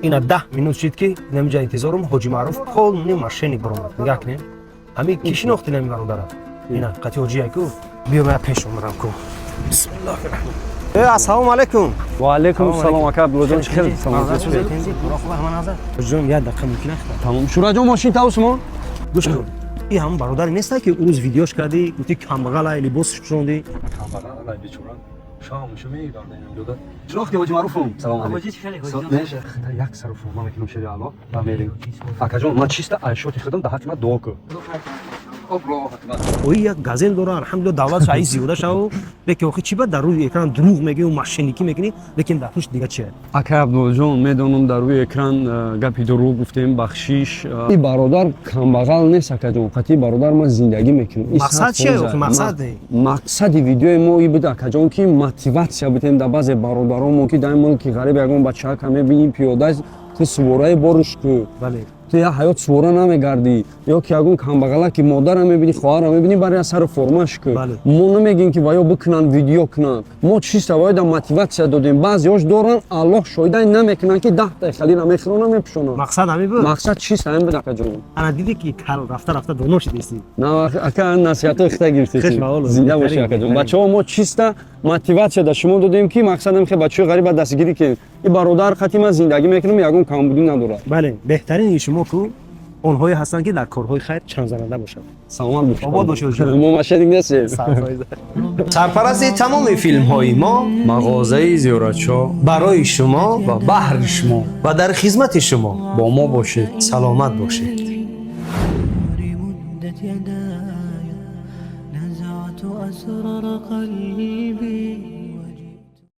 Ина 10 минут шид, ки инамиҷа интизорум. Ҳоҷи Маъруф полный мошенник баромад. Нигаҳ кунем, ҳамин ки шинохти нами бародара, ина қати ҳоҷия ку. Биё, ман пеш омадам ку. Бисмиллоҳи раҳмон. Э, ассалому алайкум. Ва алайкум салом, ака Абдуллоҷон, чӣ хел, саломат? Ҷон, як дақиқа мумкин аст? Тамом, Шураҷон, мошин тавс мо. Гӯш кун, и ҳамон бародаре неста, ки ӯ рӯз видеош кардӣ, гуфти камбағала, либосш пӯшондӣ? Камбағала, бечора, шомшо мегардем. Шинохти, ҳоҷи Маъруфум, салом алейкум. Як сару форма мекунам, шери Алло, ва мерем. Акаҷон, ман чиста айшоти худам, да ҳақи ман дуо кун. Ои як Газел дора, алҳамдулилла, давлатш аи зиёда шав. Лекин охи чӣ ба дар рӯи экран дурӯғ мегӯӣ, мошенникӣ мекунӣ, лекин дар пушт дига чия? Ака Абдуллоҷон, медонам, дар рӯи экран гапи дурӯғ гуфтем, бахшиш. И бародар камбағал нест, акаҷон, қатъи бародар ман зиндагӣ мекунам. Мақсад чия охи, мақсад? Мақсади видеои мо и буд, акаҷон, ки мотиватсия бидем дар баъзе бародаронмо, ки дар ин мулки ғариб ягон бачака мебинӣ, пиёда, ту сувораи борш ку. Ту як ҳаёт сувора намегардӣ. Ё ки ягон камбағала, ки модара мебинӣ, хоҳара мебинӣ, барои сари формаш ку. Мо намегӯем, ки ваё бикунанд, видео кунанд. Мо чиста ваё да мотиватсия додем. Баъзеҳош доранд, Аллоҳ шоҳидай, намекунанд, ки 10 таи халира мехӯрона, мепӯшонанд. Мақсад ҳамин буд. Мақсад чиста ҳамин буд, акаҷон. Ана дидӣ, ки кал рафта рафта доно шидестӣ. На, ака, насиҳатои хита гирифтеси. Хеш маоло. Зинда бошӣ, беҳтарин, акаҷон. беҳтарин. Бачаҳо, мо чиста мотиватсия да шумо додем, ки мақсадам хе бачаҳои ғариба дастгирӣ кунем. И бародар қати ман зиндагӣ мекунам, ягон камбудӣ надорад. Бале, беҳтарини шумо ку онҳое ҳастанд, ки дар корҳои хайр чанзананда бошанд. Саломат бошед. Обод бошед, ҳоҷӣ. Мо мошенник нестем. Сарпарасти тамоми филмҳои мо мағозаи Зиёратшоҳ барои шумо ва баҳри шумо ва дар хизмати шумо. Бо мо бошед. Саломат бошед. مدت يداي، نزعت أسرار قلبي.